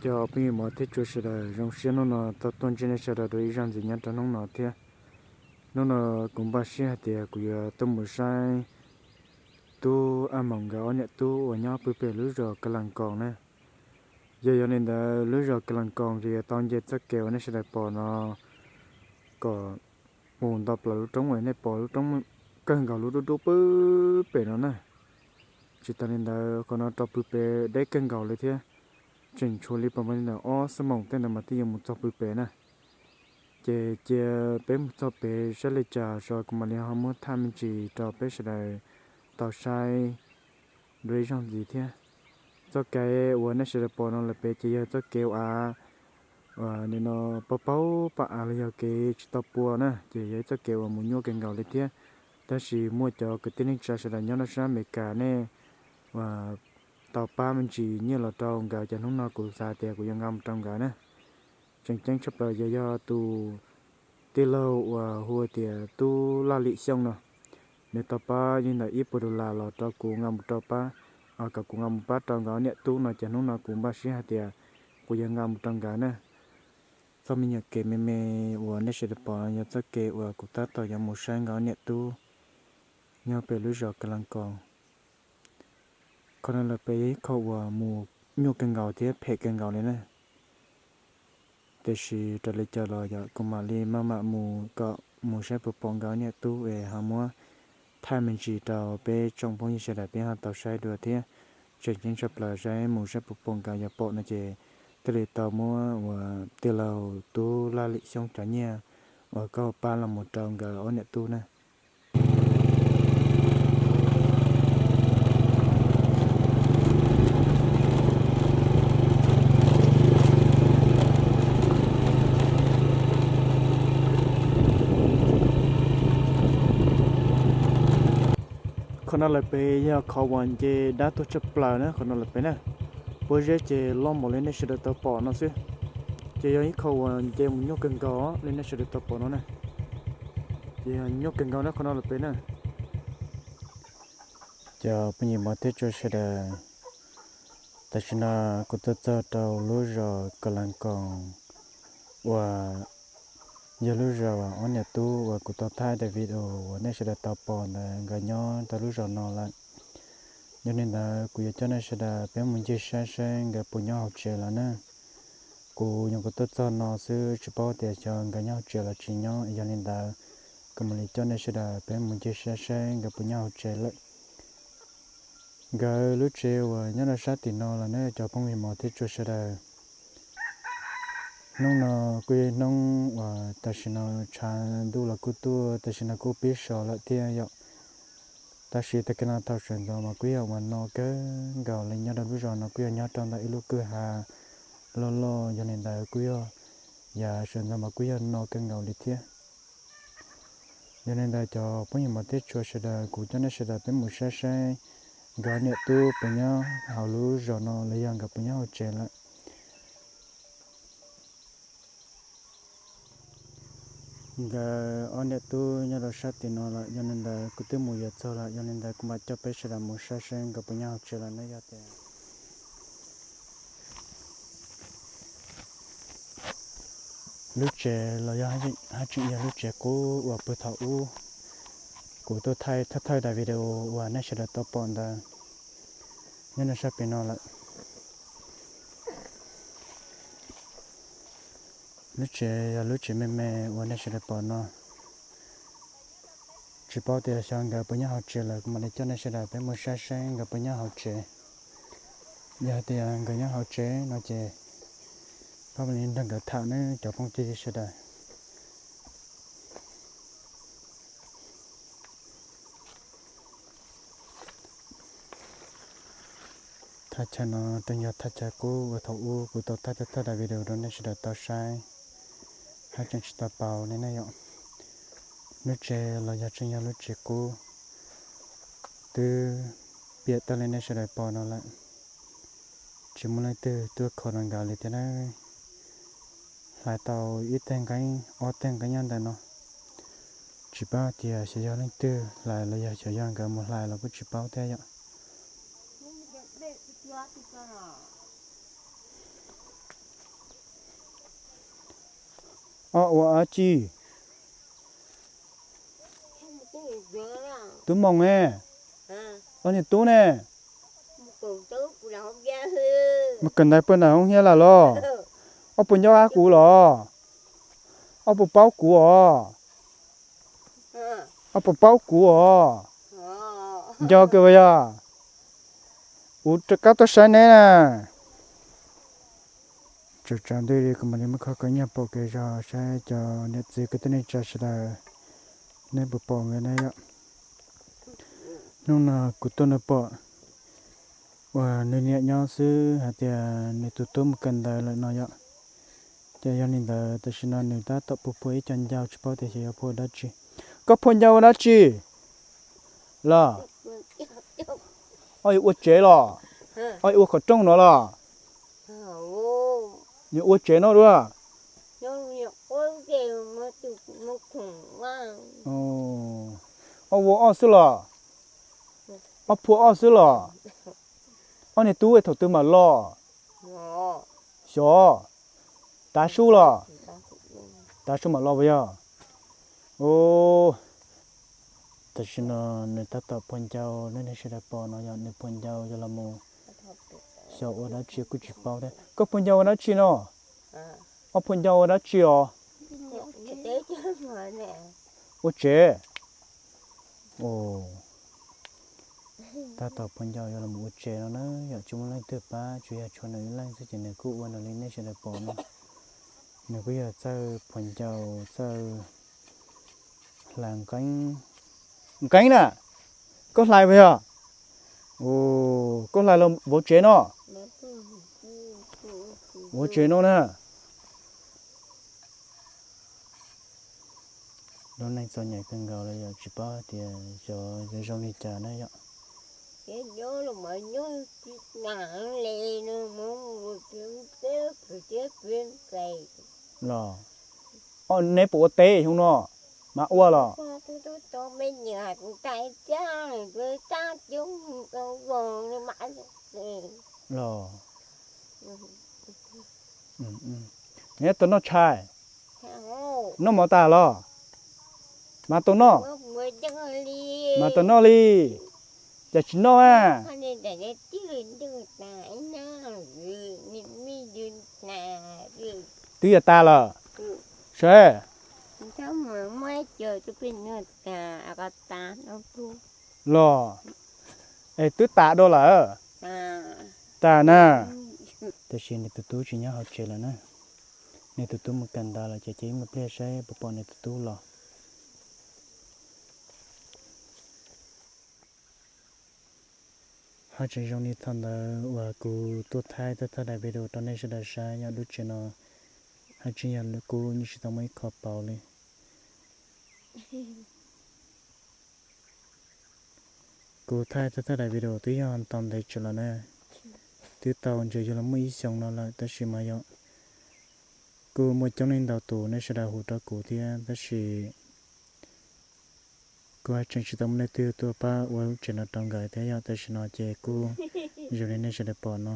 Yog phooj ywg mov thiab tshua sawv daws, zoo siab hnub no tau tuaj ntsib nej sawv daws dua ib zaug ntxiv nyob rau hnub no thiab. Hnub no kuv npaj siab hais tias kuv yuav tuaj mus saib tub Ab Moos nkawd ob niam tub uas nyob pw pem lub zos Ka Las Koos na. Yog yog li ntawd lub zos Ka Las Koos ces yuav tau nce txoj kev uas nej sawv daws pom no kom mus nto plaws lub roob uas nej pom lub roob kawg nkaus lub dub dub pw pem no na. Tsis tas li ntawd qhov no rau pw pem deb kawg nkaus li thiab, tseem tshuav li pas ntawm ob xuab moos tej ntawd mas twb yuav mus txog pw pem na. Ces cia peb mus txog pem saib li cas tso kuv mam li ho muab thaj me ntsis rau peb sawv daws tau saib dua ib zaug ntxiv thiab. Txoj kev uas nej sawv daws pom no lawm pem ces yog txoj kev uas av, nim no paug paug paj av los yog kev tsis tau pua na, ces yog ib txoj kev uas mus nyuaj kawg nkaus li thiab. Tab sis muaj cov kwv tij neej tsa sawv daws nyob rau sab Amelikas nej tau pab me ntsis nyiaj los rau nkawd ces hnub no kuv xav tias kuv yuav nqa mus rau nkawd na. Tseem ceeb tshaj plaws yog, yog tus tij laug uas hu tias Tub Laj Lim Xyooj no, nws tau pab li ntawm ib puas dollar los rau kuv nqa mus rau pab, kom kuv nqa mus pab rau nkawd niam tub no ces hnub no kuv npaj siab hais tias kuv yuav nqa mus rau nkawd na. Txoj me nyuam kev me me uas nej sawv daws pom no yog txoj kev uas kuv tab tom yuav mus saib nkawd niam tub nyob pem lub zos Ka Las Koos. Qhov no lawm pem yog ib qho uas mus nyuaj kawg nkaus thiab phem kawg nkaus li na. Tiam sis raws li cas los yog kuv mam li maj mam mus kom mus saib puas pom nkawd niam tub es ho muab thaij me ntsis rau peb tsoom phooj ywg sawv daws peb ho tau saib dua thiab. Tseem ceeb tshaj plaws saib mus saib puas pom nkawd, yog pom no ces thiaj li tau muab uas tij laug Tub Laj Lim Xyooj cov nyiaj uas koj pab los mus rau nkawd ob niam tub na. Qhov no lawm pem yog qhov uas nce dab tuag tshaj plaws na, qhov no lawm pem na. Pob zeb ces loj npaum li nej sawv daws tau pom no xwb. Ces yog ib qho uas nce mus nyuaj kawg nkaus li nej sawv daws tau pom no na. Ces yog nyuaj kawg nkaus na qhov no lawm pem na. Cov phooj ywg mov thiab tshua sawv daws, tam sim no kuv tuaj txog rau lub zos Ka Las Koos uas yog lub zos ob niam tub uas kuv tau thaij daim video uas nej sawv daws tau pom ntawd, nkawd nyob rau lub zos no lawm. Yog li ntawd kuv yuav coj nej sawv daws peb mus ncig saib saib nkawd puas nyob hauv tsev lawm na. Kuv nyuam qhuav tuaj txog no xwb tsis paub tias xyov nkawd nyob hauv tsev los tsis nyob, yog li ntawd kuv mam li coj nej sawv daws peb mus ncig saib saib nkawd puas nyob hauv tsev lawm. Nkawd lub tsev uas nyob rau sab tim no los ne cov phooj ywg mov thiab tshua sawv daws. Hnub no kuj yog ib hnub uas tam sim no tshav ntuj los kuj tuaj, tam sim no kuj pib so lawm thiab yom. Tab sis tag kis no thaum sawv ntxov mas kuj yog uas no kawg nkaus li, nyob rau lub zos no kuj yog nyob rau ntawm ib lub kwj ha loj loj, yog li ntawd kuj yog yav sawv ntxov mas kuj yog no kawg nkaus li thiab. Yog li ntawd cov phooj ywg mov thiab tshua sawv daws, kuv coj nej sawv daws peb mus saib saib nkawd niam tub puas nyob hauv lub zos no los yog nkawd puas nyob hauv tsev lawm. Nkawd ob niam tub nyob rau sab tim no lawm, yog li ntawd kuv twb mus yuav txog lawm, yog li ntawd kuv mam coj peb sawv daws mus saib saib nkawd puas nyob hauv tsev lawm ne. Yog tias lub tsev los yog haj tseem yog lub tsev qub uas puag thaum ub kuv tuaj thaij thawj thawj daim video uas nej sawv daws tau pom ntawd, nyob rau sab pem no lawm. Lub tsev yog lub tsev me me uas nej sawv daws pom no. Tsis paub tias xyov nkawd puas nyob hauv tsev lawm, kuv mam li coj nej sawv daws peb mus saib saib nkawd puas nyob hauv tsev. Yog hais tias nkawd nyob hauv tsev no ces pab mam li nrog nkawd tham nawb cov phooj ywg sawv daws. Thaj chaw no tseem yog thaj chaw qub uas thaum ub kuv tau thaij thawj thawj daim video rau nej sawv daws tau saib, haj tseem tsis tau pauv li ne yom. Lub tsev los yog tseem yog lub tsev qub, twb piam tag li nej sawv daws pom no lawm. Tsis muaj leej twg tuaj kho rau nkawd li thiab na. Hlais tau ib teg nqeeb ob teg nqeeb nyob ntawm no. Tsis paub tias xyov yog leej twg hlais los yog xyov yog nkawd mus hlais los kuj tsis paub thiab yom. Ib Ob ua dab tsi? Tub Moos ne? Ob niag tub ne? Mus kawm ntawv puag nram hoob hiab lawm los? Ob puas nco qab kuv los? Ob puas paub kuv os? Ob puas paub kuv os? Nco kawg yog. Kuv rov qab tuaj saib neb na. Tsaus tsaus ntuj li kuv mam li muab kho koj nyuag pom kev zog saib cov niam txiv kwv tij neej tsa sawv daws, neb puas pom nkawd ne yom? Hnub no kuv tuaj no pom uas nws niam nyob xwb hais tias nws tus tub mus kawm ntawv lawm no yom. Ces yog li ntawd tam sim no nws tab tom phua phua ib co ncau tsis paub tias xyov yuav phua dab tsi. Koj phua ncau ua dab tsi los? Ob yuav ua tsev los? Ob yuav ua qhov rooj no los? Yuav ua tsev no dua. Ob ua ob xwb los? Ob phua ob xwb los? Ob niag tub thaum twg mam los? Xyov, tav su los? Tav su mam los puas yog? Tam sim no nws tab tom phua ncau, nej sawv daws pom no yog nws phua ncau yog los mus xyov ua dab tsi kuj tsis paub thiab. Koj phua ncau ua dab tsi no? Ob phua ncau ua dab tsi os? Ua tsev. Tab tom phua ncau yog los ua tsev no na, yog tsis muaj leej twg pab, tsuas yog tshuav nws ib leeg xwb ces nws kuj ua nws li nej sawv daws pom no. Nws kuj yog txawj phua ncau, txawj hlais nqeeb. Nqeeb na, koj hlais puas yog? Koj hlais los vauv tsev no? Vauv tsev no na. Lub neej txom nyem kawg nkaus li yom, tsis paub tias xyov yuav zoo li cas na yom. Los, neb puas ua teb xyoo no? Mas ua los? Los, neb tau noj tshais? Noj mov tas los? Mas tau noj? Mas tau noj li. Cas tsis noj a? Twb yog tas lawm. Saib. Los, es twb tas dua lawm. Tas na. Tab sis nws tus tub tsis nyob hauv tsev lawm na. Nws tus tub mus kawm ntawv lawm ces cia ib me pliag saib puas pom nws tus tub los. Ho tseem zoo li thaum ntawd uas kuv tuaj thaij thawj thawj daim video rau nej sawv daws saib yom, lub tsev no haj tseem yog kuv yeej tsis tau muaj ib qho pauv li. Kuv thaij thawj thawj daim video twb yog tau ntev tsawv lawm na, twb tau ntshe yuav los muaj ib xyoos no lawm tab sis mas yog kuj muaj coob leej ntau tus nej sawv daws hu rau kuv thiab tab sis kuv haj tseem tsis tau muaj leej twg tuaj pab ua lub tsev no rau nkawd thiab yom, tam sim no ces kuj zoo li nej sawv daws pom no.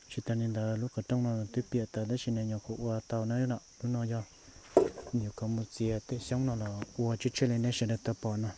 Tsis tas li ntawd lub qhov rooj no twb piam tawm tab sis nws nyuam qhuav ua tau na, lub no yog nyuam qhuav mus txiav tej xyoob no los ua tshiab tshiab li nej sawv daws tau pom no.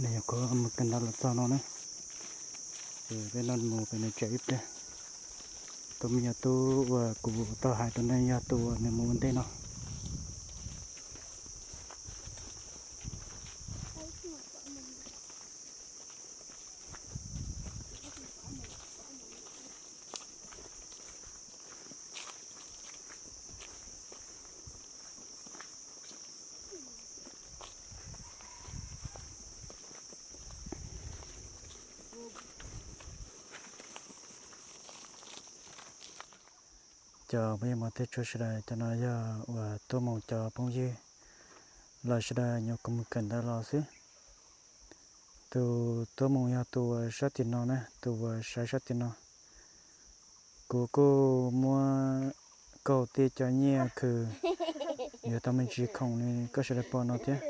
Nws nyuam qhuav mus kawm ntawv los txog no na, ces peb no mus pem nws tsev ib pliag. Tus me nyuam tub uas kuv tau hais rau nej yog tus uas nws mus ua ntej no. Cov phooj ywg mog thiab tsoom sawv daws, cov no yog uas tuaj mus cov phooj ywg los sawv daws nyuam qhuav mus kawm ntawv los xwb. Tus tuaj mus yog tus uas sab tim no na, tus uas saib sab tim no. Kuv kuj muab kaum tib cov nyiaj khw yuav tau me ntsis khoom li koj sawv daws pom no thiab.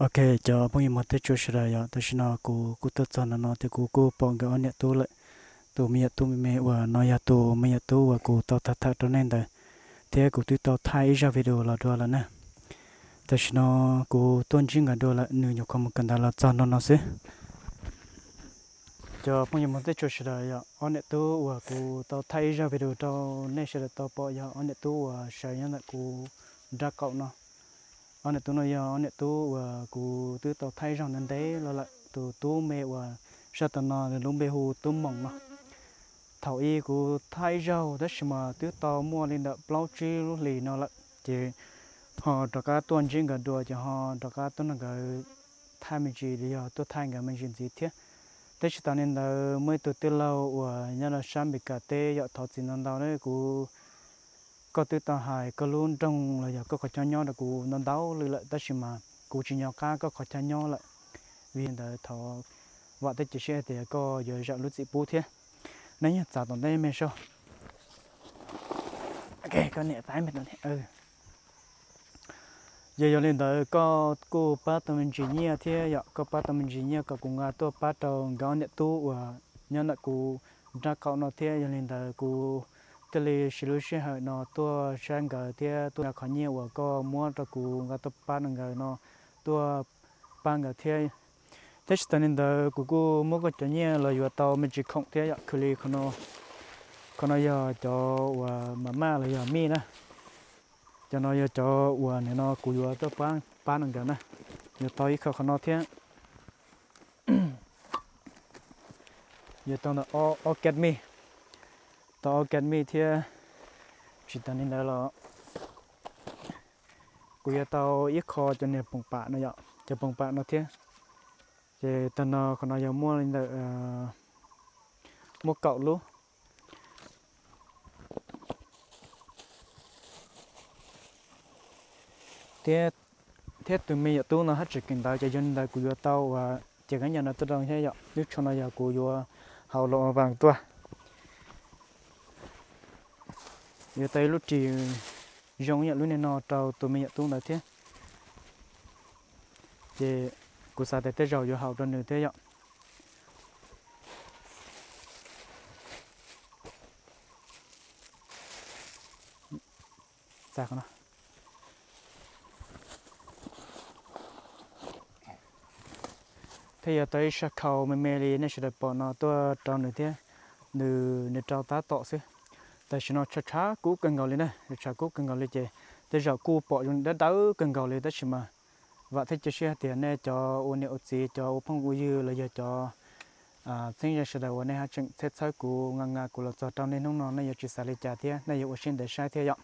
Ok, cov phooj ywg mog thiab tsoom sawv daws, yog tam sim no kuv kuj tuaj txog no no thiab kuv kuj pom nkawd ob niam tub lawm. Tus me nyuam tub me me uas no yog tus me nyuam tub uas kuv tau tham tham rau nej ntawd, thiab kuv twb tau thaij ib zaj video los dua lawm na. Tam sim no kuv tuaj ntsib nkawd dua lawm, nws nyuam qhuav mus kawm ntawv los txog no no xwb. Cov phooj ywg mog thiab tsoom sawv daws, yog ob niam tub uas kuv tau thaij ib zaj video rau nej sawv daws tau pom, yog ob niam tub uas saib nyob ntawm kuv nraub qaum no. Ob niam tub no yog ob niam tub uas kuv twb tau thaij ib zaug ntev ntev los lawm. Tus tub me uas sab tom no nws lub npe hu Tub Moos no. Thaum ub kuv thaij ib zaug tab sis mas twb tau muaj li ntawm plaub tsib lub hlis no lawm, ces ho rov qab tuaj ntsib nkawd dua ces ho rov qab tuaj nrog nkawd thaij me ntsis los yog tuaj thaij nkawd me ntsis ntxiv thiab. Tab sis tas li ntawd muaj ib tug tij laug uas nyob rau sab Npes Kas teb, yog thov txim ntau ntau na, kuv, koj twb tau hais koj lub nroog los yog koj qhov chaw nyob rau kuv ntau ntau lwm lawm tab sis mas kuv tsis nco qab koj qhov chaw nyob lawm. Vim li ntawd thov vam thiab cia siab hais tias koj yuav zam lub txim pub thiab. Nej yeej txav tom ntej me soj. Yog, yog li ntawd koj kuj pab tau me ntsis nyiaj thiab, yog koj pab tau me ntsis nyiaj kom kuv nqa tuaj pab rau nkawd ob niam tub uas nyob ntawm kuv nraub qaum no thiab. Yog li ntawd kuv thiaj li siv lub sij hawm no tuaj saib nkawd thiab tuaj nqa qhov nyiaj uas koj muab rau kuv nqa tuaj pab rau nkawd no tuaj pab nkawd thiab. Tab sis tas li ntawd kuv kuj muab koj cov nyiaj los yuav tau me ntsis khoom thiab, yog khwv li qhov no yog cov uas mam maj los yog mij na. Cov no yog cov uas nim no kuv yuav tuaj pab rau nkawd na. Yuav tau ib qho qhov no thiab. Yuav tau ntawm ob kab mij, tau ob kab mij thiab. Tsis tas li ntawd los kuv yuav tau ib qho cov niag poom pam no, yog cov poom pam no thiab. Ces tag no qhov no yog muaj li ntawm, muaj kaum lub. Thiab tus me nyuam tub no haj tseem kawm ntawv, ces yog li ntawd kuv yuav tau uas ces kab nyas no tuaj rau thiab, yog lub tsho no yog kuv yuav hauv los vas tuaj. Yuav tau ib lub ris zoo yam lub niag no rau tus me nyuam tub ntawd thiab. Ces kuv xav tias tej zaum yuav haum rau nws thiab yom. Thiab yuav tau ib sab khau me me li nej sawv daws pom no tuaj rau nws thiab. Nws, nws rau tab tom xwb. Tam sim no tshav tshav kub kawg nkaus li na, tshav kub kawg nkaus li ces tej zaum kuj pom zoo dawb dawb kawg nkaus li, tab sis mas vam thiab cia siab hais tias nej cov ua niam ua txiv, cov ua phooj ua ywg los yog cov txheeb ze sawv daws uas nej haj tseem txhawb txhawb kuv, nqa nqa kuv los txog rau niaj hnub no, nej yuav tsis xav li cas thiab nej yuav ua siab ntev saib thiab yom.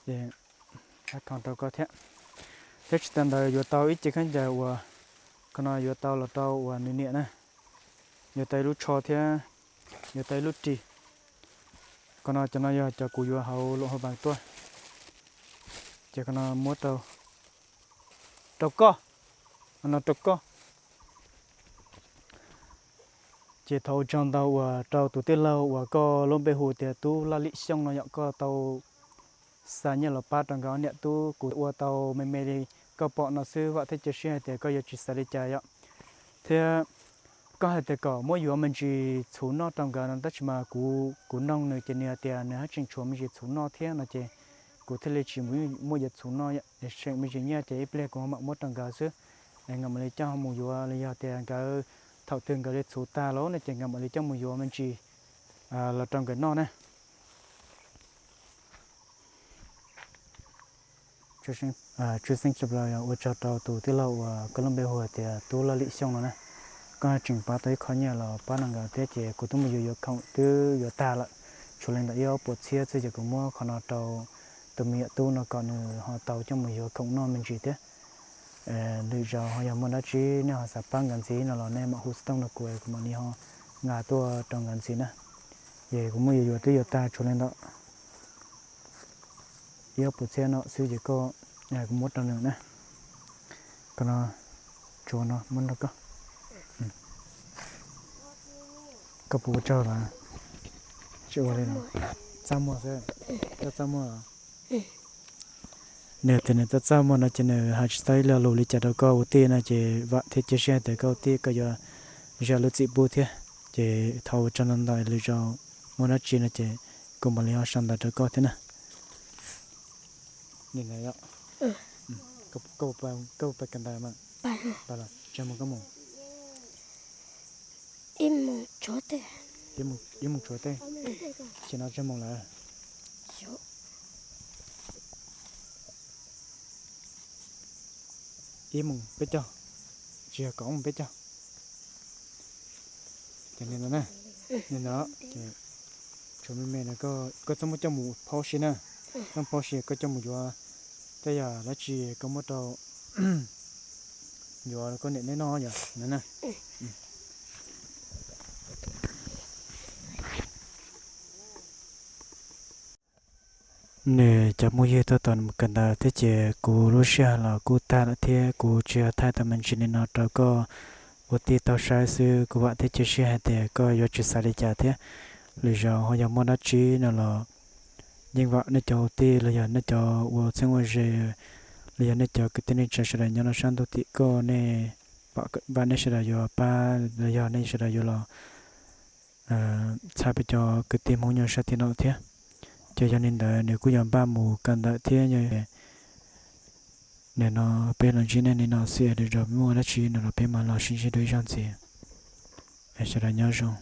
Ces rau koj thiab. Thiab tsis tas ntawd yuav tau ib ce khaub ncaws uas qhov no yuav tau los rau uas nws niam na. Yuav tau ib lub tsho thiab yuav tau ib lub ris. Qhov no cov no yog cov kuv yuav hauv los hauv vas tuaj. Ces qhov no muab rau, rau koj, qhov no rau koj. Ces thov ua tsaug ntau uas rau tus tij laug uas koj lub npe hu tias Tub Laj Lim Xyooj no yom, koj tau xa nyiaj los pab rau nkawd niam tub, kuv ua tau me me li koj pom no xwb, vam thiab cia siab hais tias koj yuav tsis xav li cas yom. Thiab koj hais tias kom muab yuav me ntsis txhuv noj rau nkawd no, tab sis mas kuv, kuv noog nws ces nws hais tias nws haj tseem tshuav me ntsis txhuv noj thiab no ces kuv thiaj li tsis muaj yuav txhuv noj, seem me ntsis nyiaj ces ib pliag kuv mam muab rau nkawd xwb. Nkawd mam li coj mus yuav los yog tias nkawd thaum twg nkawd li txhuv tag lawm no ces nkawd mam li coj mus yuav me ntsis los rau nkawd noj na. Tshwj xeeb tshaj plaws ua tsaug rau tus tij laug uas koj lub npe hu tias Tub Laj Lim Xyooj no na. Koj tseem pab tau ib qho nyiaj los pab rau nkawd thiab ces kuv twb mus yuav yuav khoom twb yuav tag lawm, tshuav li ntawm ib ob puas txhiab xwb ces kuv muab qhov no rau tus me nyuam tub no kom nws ho tau coj mus yuav khoom noj me ntsis thiab. Lwm zaus ho yog muaj dab tsi nej ho xav pab nkawd ntxiv no los nej mam hu xov tooj rau kuv, kuv mam li ho nqa tuaj rau nkawd ntxiv na. Ces kuv muab yuav yuav twb yuav tag, tshuav li ntawm ib ob puas txhiab no xwb ces koj, kuv muab rau nws na. Koj no, tshuav no muab rau koj. Koj puas ua tsaug los? Tsis ua li no. Txaj muag xwb. Txaj txaj muag los? Nws tias nws txaj txaj muag no ces nws hais tsis tau ib lo lus li cas rau koj ua tij no ces vam thiab cia siab hais tias koj ua tij koj yuav zam lub txim pub thiab. Ces thov ua tsaug ntau ntau, lwm zaus muaj dab tsi no ces kuv mam li ho sau ntawv rau koj thiab na. Li ntawd, koj puas pais kawm ntawv mas? Pais los, tsawg moos koj mus? Ib moos tshuav tej. Ib moos tshuav tej. Ces no tsawg moos lawm? Ib moos peb caug, tsis yog kaum moos peb caug. Ces li no na, li no, ces tshuav me me no koj txhob muab coj mus phauj si na, txhob phauj si, koj coj mus yuav tej yam dab tsi koj muab rau, yuav koj niam neb noj yom na. Nws cov phooj ywg tuaj tos nws mus kawm ntawv thiab ces kuv lub sij hawm los kuj tag lawm thiab kuv tsuas yog thaij tau me ntsis li no rau koj ua tij tau saib xwb. Kuv vam thiab cia siab hais tias koj yuav tsis xav li cas thiab. Lwm zaus ho yog muaj dab tsi no los yeej vam nej cov ua tij los yog nej cov ua txheeb ua ze los yog nej cov kwv tij neej tsa sawv daws nyob rau sab ntuj tim koj, nej, vam nej sawv daws yuav pab los yog nej sawv daws yuav los txhawb peb cov kwv tij Hmoob nyob sab tim no thiab. Ces yog li ntawd nws kuj yuav npaj mus kawm ntawv thiab. Nim no peb los ntsib nej li no xwb, lwm zaus muaj dab tsi no los peb mam los sib ntsib dua ib zaug ntxiv. Sawv daws nyob zoo.